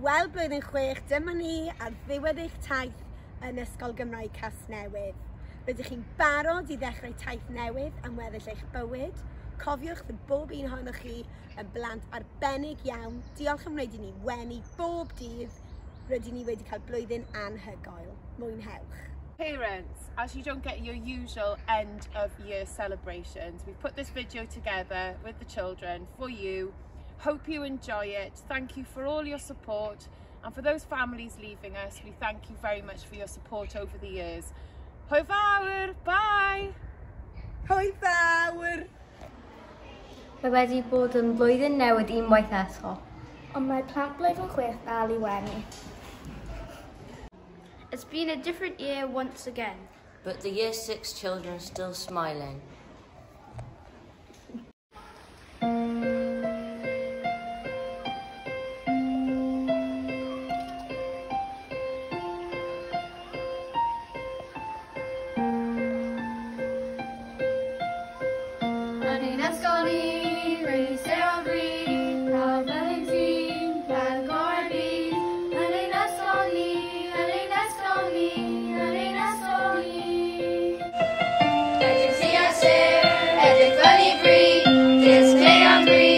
Wel, blwyddyn 6, dyma ni ar ddiwedd eich taith yn Ysgol Gymraeg Casnewydd. Rydych chi'n barod i ddechrau taith newydd am weddill eich bywyd. Cofiwch fod bob un ohonoch chi yn blant arbennig iawn. Diolch am wneud i ni wenu bob dydd. Rydyn ni wedi cael blwyddyn anhygoel. Mwynhewch. Parents, as you don't get your usual end of year celebrations, we've put this video together with the children for you. Hope you enjoy it. Thank you for all your support, and for those families leaving us, we thank you very much for your support over the years. Hwyl fawr, bye! Hwyl fawr! Mae wedi bod yn blwyddyn newydd unwaith eto. Ond mae plant blwyddyn 6 dal i wenu. It's been a different year once again. But the year 6 children are still smiling. This day I'm free.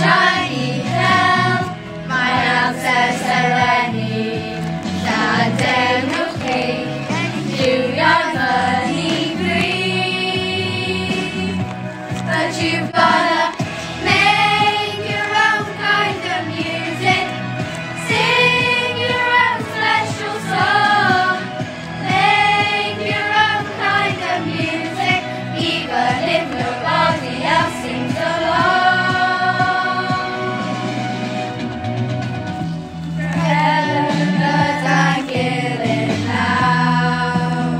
shiny celf, mae'n amser serennu. Lladennwch chi, lliwio'r mynydd gryf. But you've gotta make your own kind of music, sing your own special song, make your own kind of music, even if nobody else sings along. Gyda'n gilydd nawr,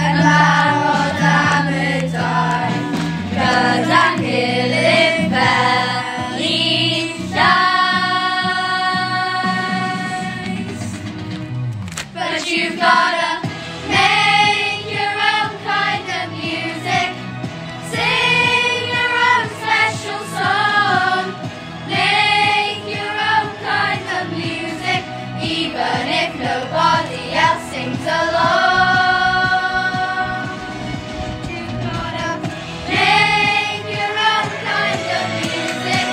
yn barod am y daith, gyda'n gilydd fel un llais. But you've gotta make your own kind of music, sing your own special song, make your own kind of music, even if nobody else sings along. You've gotta make your own kind of music,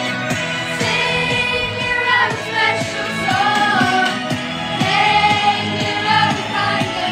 sing your own special song, make your own kind of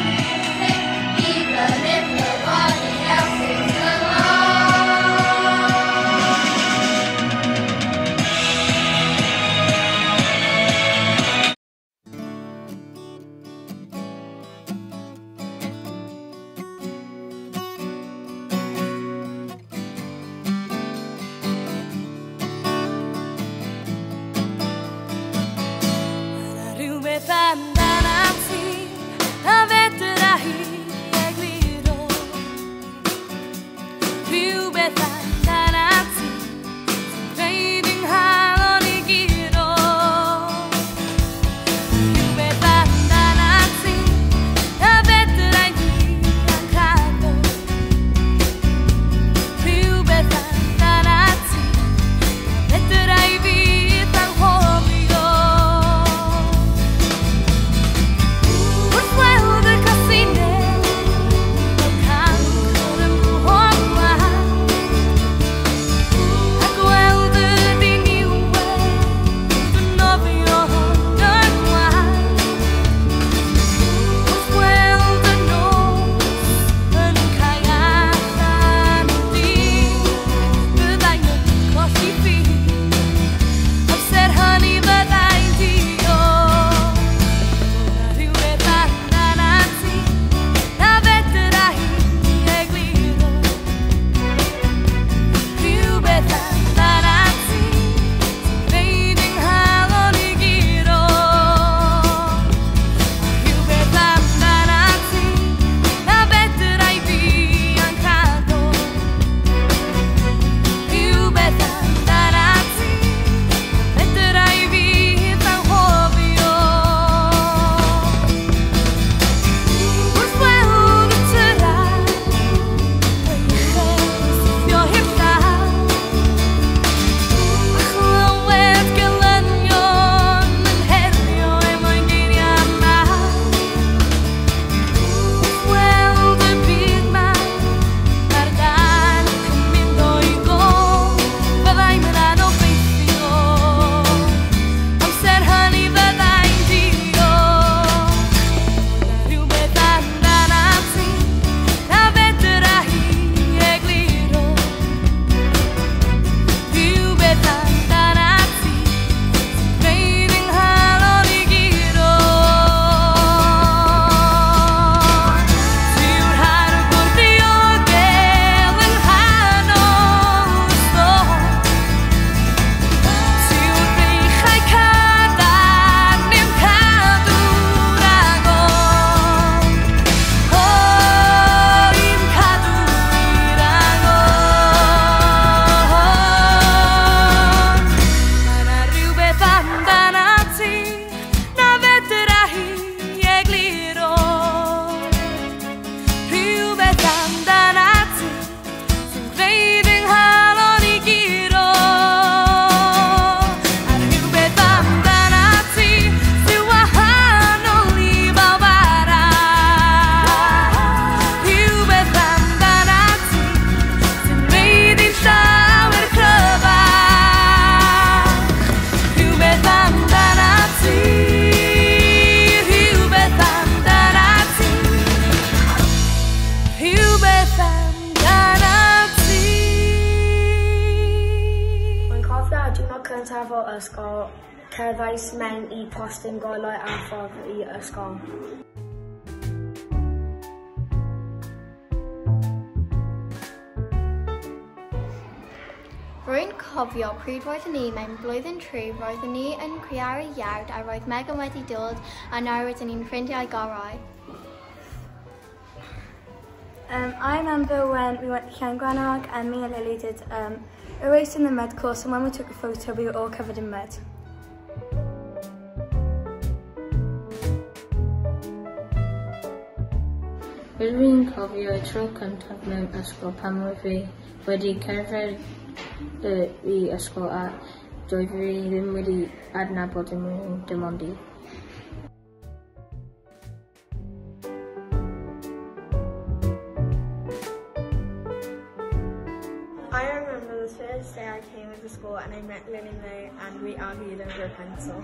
gyntaf o ysgol, cerddais mewn i postyn golau ar ffordd i ysgol. Rwy'n cofio pryd roeddwn i mewn blwyddyn 3, roeddwn i yn cwiaru iawn a roedd Megan wedi dod a nawr rydyn ni'n ffrindiau gorau. I remember when we went to Llangrannog and me and Lily did a race in the mud course, and when we took a photo we were all covered in mud. Rydw i'n cofio y tro cyntaf mewn ysgol pan roedd fi wedi cerdded i ysgol a doedd fi ddim wedi adnabod unrhyw un, dim ond i. I remember the first day I came into school and I met Lily May and we argued over a pencil.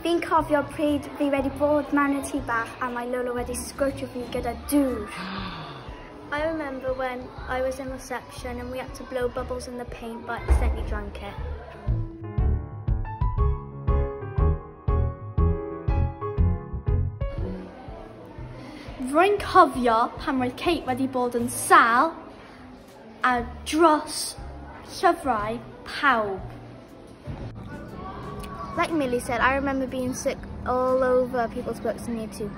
Fi'n cofio pryd fi wedi bod mewn y tŷ bach a mae Lola wedi sgwrtio fi gyda dŵr. I remember when I was in reception and we had to blow bubbles in the paint but accidentally drank it. Rwy'n cofio pan roedd Kate wedi bod yn sâl a dros llyfrau pawb. Like Millie said, I remember being sick all over people's books in year 2.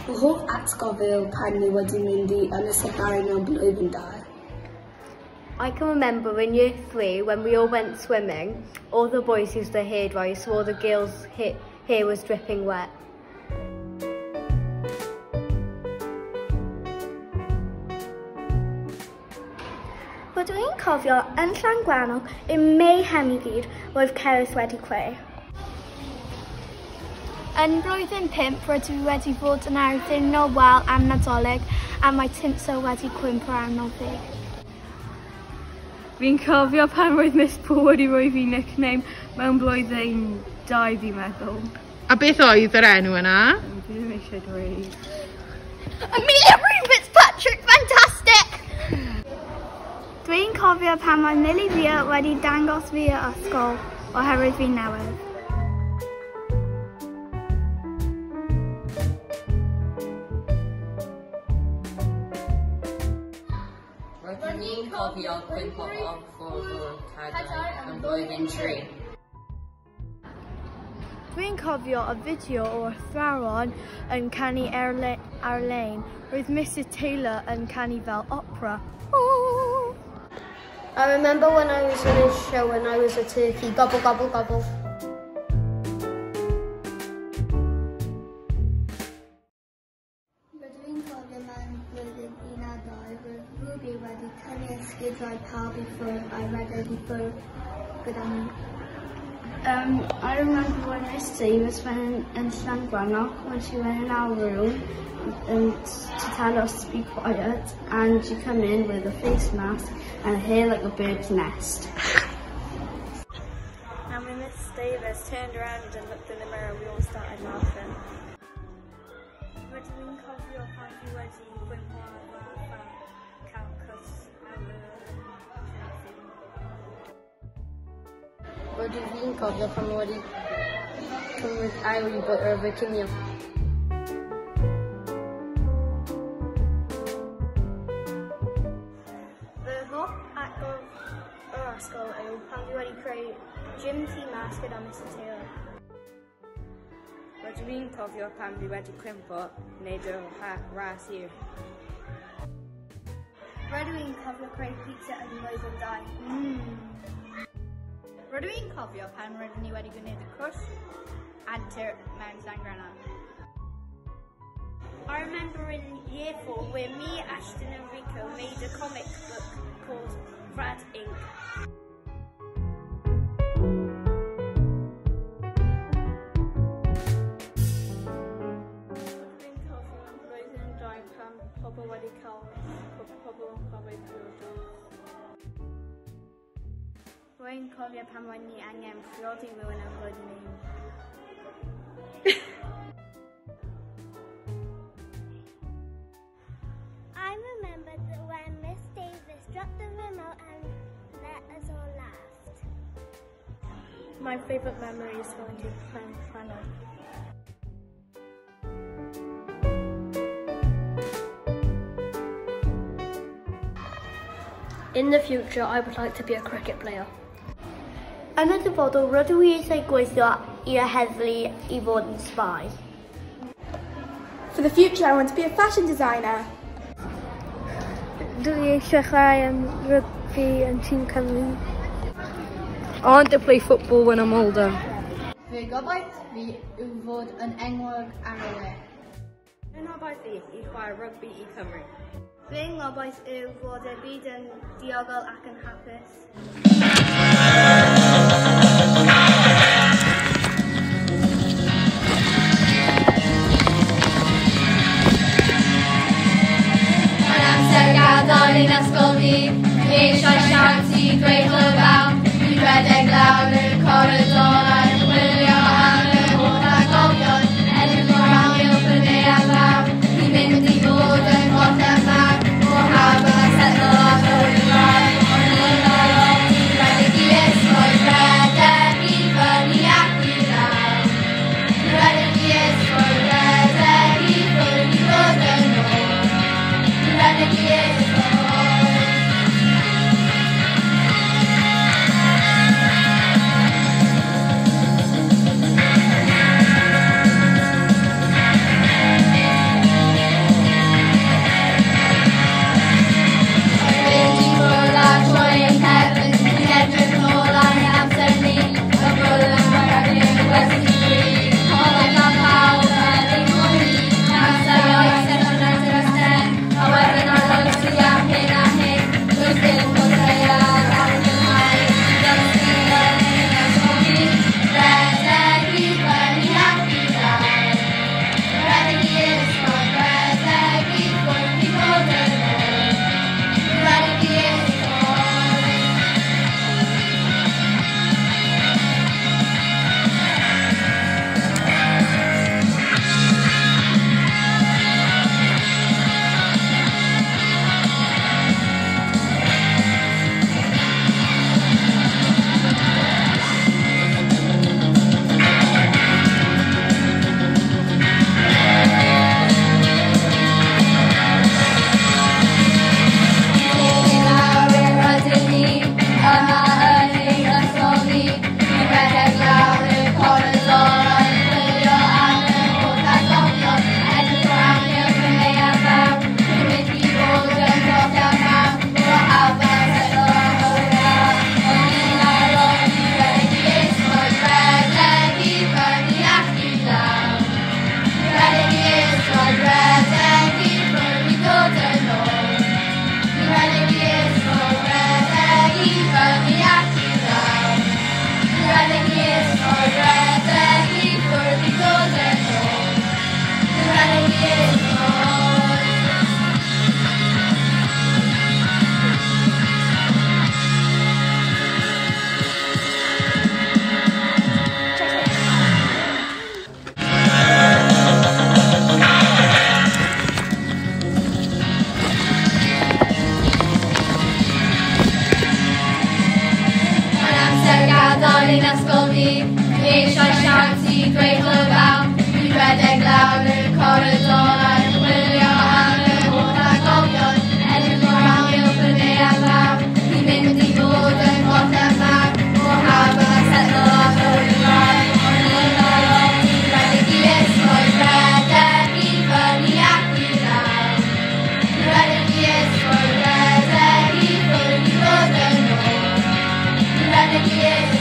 Fy hoff atgof yw pan ni wedi mynd i Ynys y Barri mewn blwyddyn 2. I can remember in year 3 when we all went swimming, all the boys used their hairdryer so all the girls' hair was dripping wet. Rydw i'n cofio yn Llangrannog y mayhem i gyd roedd Cerys wedi creu. Yn blwyddyn 5 rydw i wedi bod yn arddunno wal am Nadolig a mae tinsel wedi cwympo arno fi. Fi'n cofio pan roedd Miss Paul wedi rhoi fi nickname mewn blwyddyn 2 fi'n meddwl. A beth oedd yr enw yna? Fi ddim eisiau dweud. Amelia Fitzpatrick, fantastic! Dwi'n cofio pan mae Millie Via wedi dangos fi y ysgol oherwydd fi newydd. Rydyn ni'n cofio cwympo o'r ffordd o'r cadair yn blwyddyn 3. Dwi'n cofio y fideo o athrawon yn canu ar-lein. Roedd Mrs Taylor yn canu fel opera. Oh. I remember when I was in a show and I was a turkey. Gobble, gobble, gobble. Rydw i'n cofio mewn blwyddyn 1 a 2, roedd Ruby wedi tynnu esgidiau pawb i ffwrdd a'i redeg i ffwrdd gyda mi. I remember when Miss Davis went in Llangrannog when she went in our room to tell us to be quiet, and she came in with a face mask and hair like a bird's nest. And when Miss Davis turned around and looked in the mirror, we all started laughing. Rydw i'n cofio pan fi wedi gwympo ar rafa calcws ar y trefi. Rydw i'n cofio pan wedi cymryd ail i bod ar fy cinio. Fy hoff atgof o'r ysgol yw pan fi wedi creu gym tŷ mas gyda Mr Taylor. Rydw i'n cofio pan fi wedi cwympo wneud y ras hir. Rydw i'n cofio creu pizza yn blwyddyn 2. Rydw i'n cofio pan rydyn ni wedi gwneud y cwrs antur mewn Llangrannog. I remember in year 4 where me, Ashton and Rico made a comic book called Rad Inc. Rydw i'n cofio mewn blwyddyn 2 pan pobl wedi cael pobl yn chwarae pêl-droed. Rwy'n cofio pan roedd ni angen priodi rhywun yn blwyddyn 1. My favourite memory is going to Llangrannog. In the future, I would like to be a cricket player. Yn y dyfodol, rydw i eisiau gweithio i'r heddlu i fod yn spy. For the future, I want to be a fashion designer. Dwi eisiau chwarae am rygbi yn tîm Cymru. I want to play football when I'm older. Fy gobaith fi yw fod yn enwog ar y we. Fy ngobaith i i chwarae rygbi i Cymru. Fy ngobaith yw fod y byd yn diogel ac yn hapus. Mae'n amser gadael ein ysgol ni, dwi eisiau siawns i dweud hwyl fawr. Dwi'n rhedeg lawr y coridor a'n chwilio am yr holl atgofion. Edrych o'r amgylch y neuadd fawr, dwi'n mynd i fod yn golled mawr. Mor hawdd a setlo a bywyd braf, ond yn araf dwi'n rhedeg i ysgol, rhedeg i fyny ac i lawr. Dwi'n rhedeg i ysgol, rhedeg i ffwrdd i ddod yn ôl. Dwi'n rhedeg i ysgol. Mynd i ffwrdd a troi ein cefn, ni'n edrych nôl ar ein amser ni. Y bwrdd yn chwarae gwersi free, coleg a phawb yn ein cwmni. Amser oes yn yr ystedd, a wedyn arloesi am hyn a hyn. Does dim chwaraeon ar mwynhau, dysgu yn ein ysgol ni. Rhedeg i fyny ac i lawr, rhedeg i ysgol, rhedeg i ffwrdd i ddod yn ôl. Rhedeg i ysgol. Tipyn lawr rydyn ni, yma yn ein ysgol ni. Ni'n rhedeg lawr y coridor yn chwilio am yr holl atgofion. Edrych o'r amgylch y neuadd fawr, dwi'n mynd i fod yn golled mawr. Mor hawdd a setlo a bywyd braf, ond ni'n araf i rhedeg i ysgol, rhedeg i fyny ac i lawr. Rhedeg i ysgol, rhedeg i ffwrdd i ddod yn ôl. Rhedeg i ysgol, rhedeg i fyny ac i lawr. Rhedeg i ysgol, rhedeg i ffwrdd i ddod yn ôl. Rhedeg i ysgol. Mae'n amser gadael ein ysgol ni, dwi eisiau siawns i dweud hwyl fawr. Dwi'n rhedeg lawr y coridor a'n chwilio am yr holl atgofion. Edrych o'r amgylch y neuadd fawr, dwi'n mynd i fod yn golled mawr. Mor hawdd a setlo a bywyd braf, ond yn araf dwi'n rhedeg i ysgol, rhedeg i fyny ac i lawr. Dwi'n rhedeg i ysgol, rhedeg i ffwrdd i ddod yn ôl. Dwi'n rhedeg i ysgol.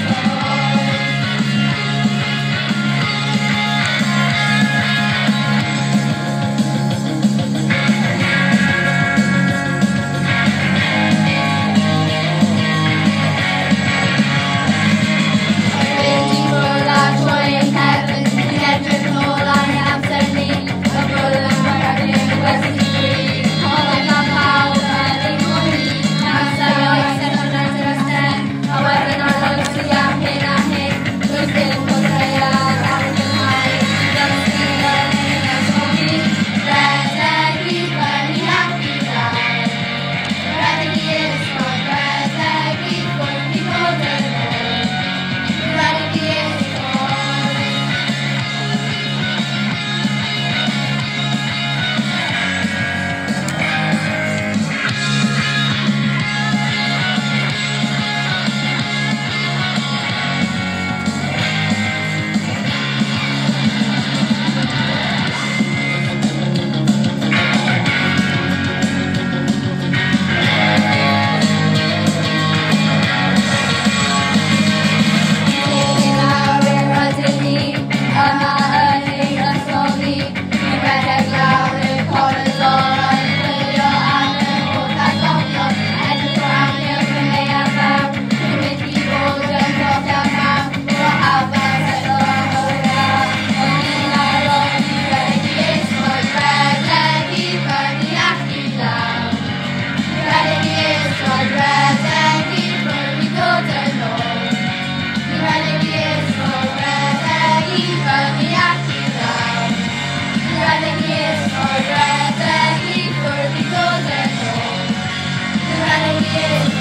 year.